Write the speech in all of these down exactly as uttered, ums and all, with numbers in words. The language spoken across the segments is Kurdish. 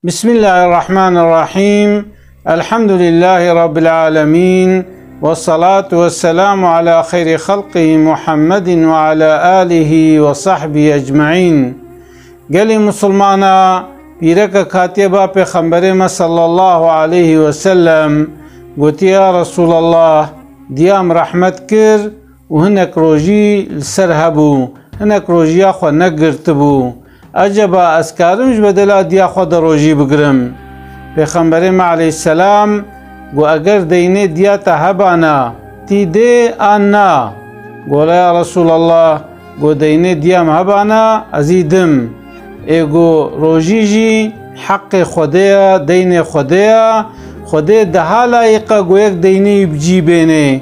Bismillahirrahmanirrahim. Elhamdülillahi Rabbil alemin. Ve salatu ve selamu ala xeyri xalqihi Muhammedin ve ala alihi ve sahbihi ecmaîn. Gelî Musulmana, pîreke hatiye ba Pêxemberê me sallallahu aleyhi ve sellem, gotiye, Ya Resulallah, diya min rehmet kir û hinek rojî li ser hebû, hinek rojiya xwe negirtibû. Eceba ez karim ji bedela diya xwe de rojî bigirim? Pêxemberê me aleyhisselam got, Eger deynê diya te hebana, tî dê an na? Gola, Ya Resulallah, got, Deynê diya min hebana, ez î dim. Ê got, Rojî jî heqê Xwedê ye, deynê Xwedê ye. Xwedê diha layîq e got yek deynê wî bi cî bênê.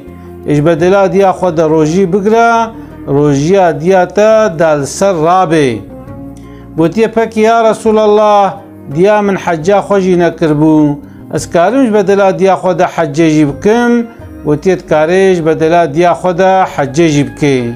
Ê ji bedela diya xwe de rojî bigire, rojiya diya te da li ser rabê. Gotiye, Pekî ya Resulallah, diya min hecca xwe jî nekiribû. Ez karim ji bedela diya xwe de hecê jî bikim? Gotiye, Dikarê ji bedela diya xwe de hecê jî bikê.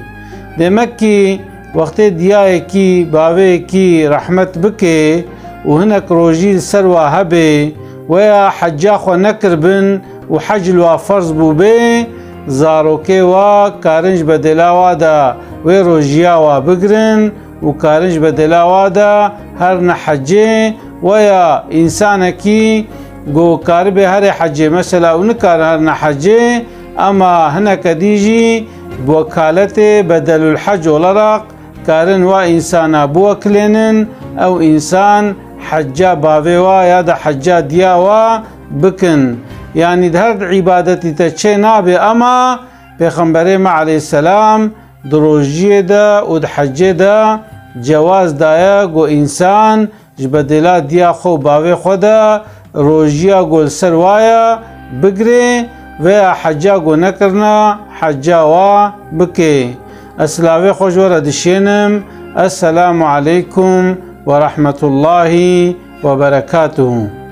Demek kî, wextê diyayekî, bavêyekî rehmet bikê û hinek rojî li ser wa hebê, weya hecca xwe nekiribin û hec li wa ferz bûbê, zarokê wa karin ji bedela wa de wê rojiya wa bigirin û karin ji bedela wa de herine hecê, weya însanekî ku karibe herê hecê, mesela, û nikarin herine hecê, ema hineke dî jî bi wekaletê bedelul hec olarak karin wa însana biwekilênin, ew însan hecca bavê wa ya da hecca diya wa bikin. Yanî di her di îbadetî te çê nabe, ema Pêxemberê me aleyhisselam di rojiyê de û di hecê de cewaz daye ku însan ji bedela diya xwe û bavê xwe de rojiya ku li ser wa ye bigirê, veya hecca ku nekirine, hecca wa bikê. Ez silavê xwe ji we re dişênim. Esselamu aleykum ve rahmetullahi ve berekatuhu.